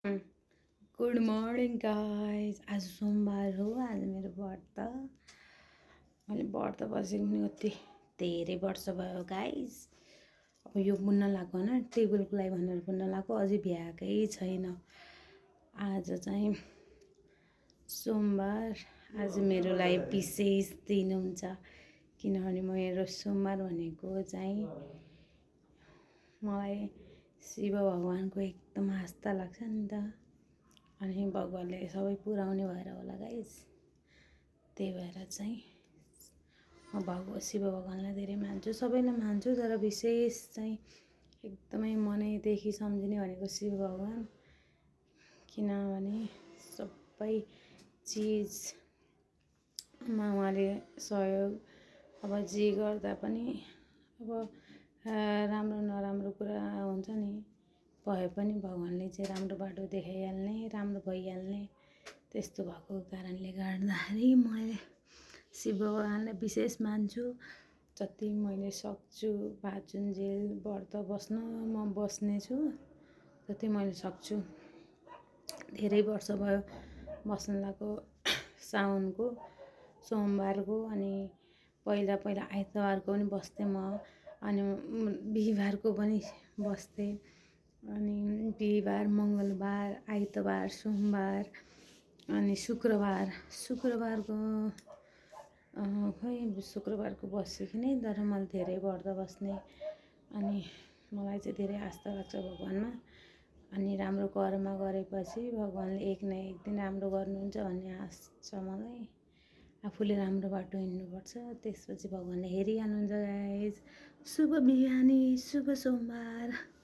Good morning guys. आज सोमबार हो। आज मेरो व्रत। मैले व्रत बसेको नि कति धेरै वर्ष भयो गाइज। अब यो बुन्न लाग्यो होइन, टेबलको लागि भनेर बुन्न लाग्यो, अझै भ्याएकै छैन। आज चाहिँ सोमबार, आज मेरो लागि विशेष दिन हुन्छ, किनभने मेरो सोमबार भनेको चाहिँ मलाई शिव भगवानको एकदम आस्था लाग्छ नि त। अनि भगवान्ले सबै पुऱ्याउने भएर होला गाइस। त्यही भएर चाहिँ म शिव भगवान्लाई धेरै मान्छु, सबैलाई मान्छु, तर विशेष चाहिँ एकदमै मनैदेखि सम्झिने भनेको शिव भगवान्। किनभने सबै चिजमा उहाँले सहयोग, अब जे गर्दा पनि अब राम्रो नराम्रो कुरा हुन्छ नि, भए पनि भगवान्ले चाहिँ राम्रो बाटो देखाइहाल्ने, राम्रो भइहाल्ने, त्यस्तो भएको कारणले गर्दाखेरि मैले शिव भगवान्लाई विशेष मान्छु। जति मैले सक्छु भाचुन्जेल व्रत बस्न म बस्नेछु, जति मैले सक्छु। धेरै वर्ष भयो बस्न लाग्यो। साउनको सोमबारको, अनि पहिला आइतबारको पनि बस्थेँ म, अनि बिहिबारको पनि बस्थेँ, अनि बिहिबार, मङ्गलबार, आइतबार, सोमबार, अनि शुक्रबारको शुक्रबारको बसेको नै, तर मैले धेरै व्रत बस्ने। अनि मलाई चाहिँ धेरै आस्था लाग्छ भगवान्मा। अनि राम्रो कर्म गरेपछि भगवान्ले एक न एक दिन राम्रो गर्नुहुन्छ भन्ने आश छ मलाई। आफूले राम्रो बाटो हिँड्नुपर्छ, त्यसपछि भगवान्ले हेरिहाल्नुहुन्छ गाइज। शुभ बिहानी, शुभ सोमबार।